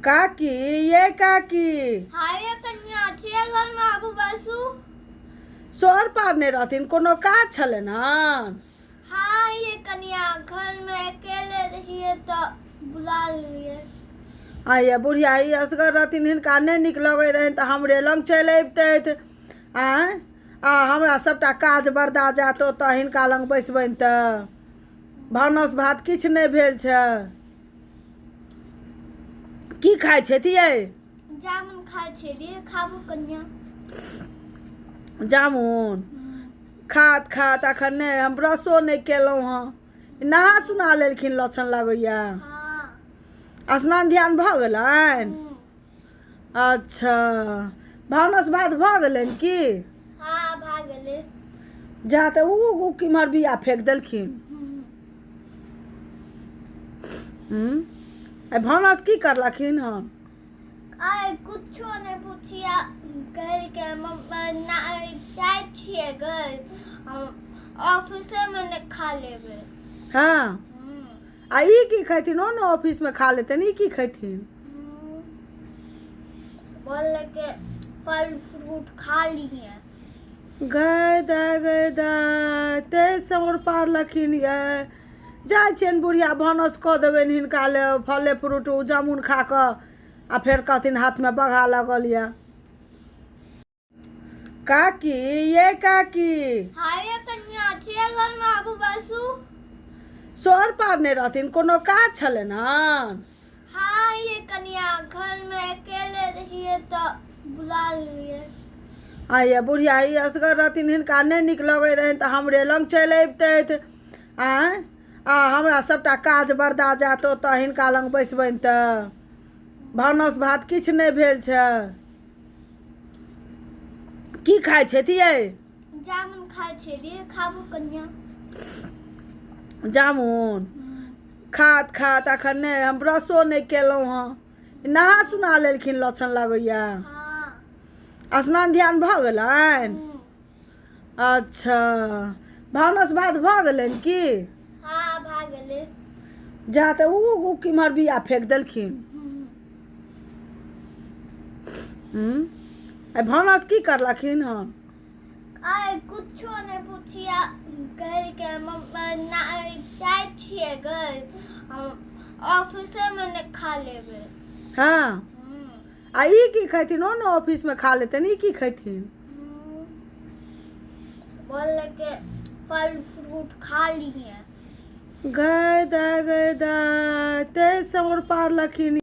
काकी ये काकी। हाँ ये कन्या छियै घरमे, आबू बैसू। सोहर पारने रहथिन, कोनो काज छलनि हन? हाँ ये कन्या, घरमे अकेले रहियै तऽ बुला लेलियै। आ ये बुढ़िया ई असगर रहथिन, हिनका नहि नीक लगै रहनि तऽ हमरे लग चलि अबितथि। आँय, आ हमरा सभटा काज बरदा जायत ओतऽ हिनका लग बैसबनि तऽ भानस भात किछु नहि भेल छै। की खाइ छथि यै? जामुन खाइ छलियै, खाबू कन्या। जामुन खात खात अखन नहि, हम ब्रशो नहि केलहुँ हँ। नहा सुना लेलखिन लक्षण लगैया? हाँ। स्नान ध्यान भऽ गेलनि? अच्छा, भानस भात भऽ गेलनि की? हाँ, भऽ गेलै। जा तऽ ओ किम्हर बिया फेंक देलखिन? हूँ, आइ भानस की करलखिन हन? आइ कुछो नहि पुछिया, कहलकै जाइ छियै गै, हम ऑफिसेमे नहि खा लेबै। हँ, आ ई की खैथिन? ओ ने ऑफिसमे खा लेतनि, ई की खैथिन? बोललकै फल फ्रूट खा लिहे। गै दाय, गै दाय, तै सौर पारलखिन यै। जाइ छियनि बुढ़िया, भानस कऽ देबनि हिनका ले फले फ्रूट। ओ जामुन खा कऽ आ फेर कहथिन हाथमे बघा लागल यऽ। काकी ये काकी। हाँ ये कन्या छियै घरमे, आबू बैसू। सोहर पारने रहथिन, कोनो काज छलनि हन? हाँ ये कन्या, घरमे अकेले रहियै तऽ बुला लेलियै। आ ये बुढ़िया ई असगर रहथिन, हिनका नहि नीक लगै रहनि तऽ हमरे लग चलि अबितथि। आँय, आ हमरा सभटा काज बरदा जायत ओतऽ हिनका लग बैसबनि तऽ भानस भात किछु नहि भेल छै। की खाइ छथि यै? जामुन खाइ छलियै, खाबू कन्या। जामुन खात खात अखन नहि, हम ब्रशो नहि केलहुँ हँ। नहा सुना लेलखिन लक्षण लगैया? हाँ। स्नान ध्यान भऽ गेलनि? अच्छा, भानस भात भऽ गेलनि की? हाँ, भऽ गेलै। जा तऽ ओ किम्हर बिया फेंक देलखिन? हूँ, आइ भानस की करलखिन हन? आइ कुछो नहि पुछिया, कहलकै जाइ छियै गै, हम ऑफिसेमे नहि खा लेबै। हँ, आ ई की खैथिन? ओ ने ऑफिसमे खा लेतनि, ई की खैथिन? बोललकै फल फ्रूट खा लिहे। गै दाय, गै दाय, तै सौर पारलखिन।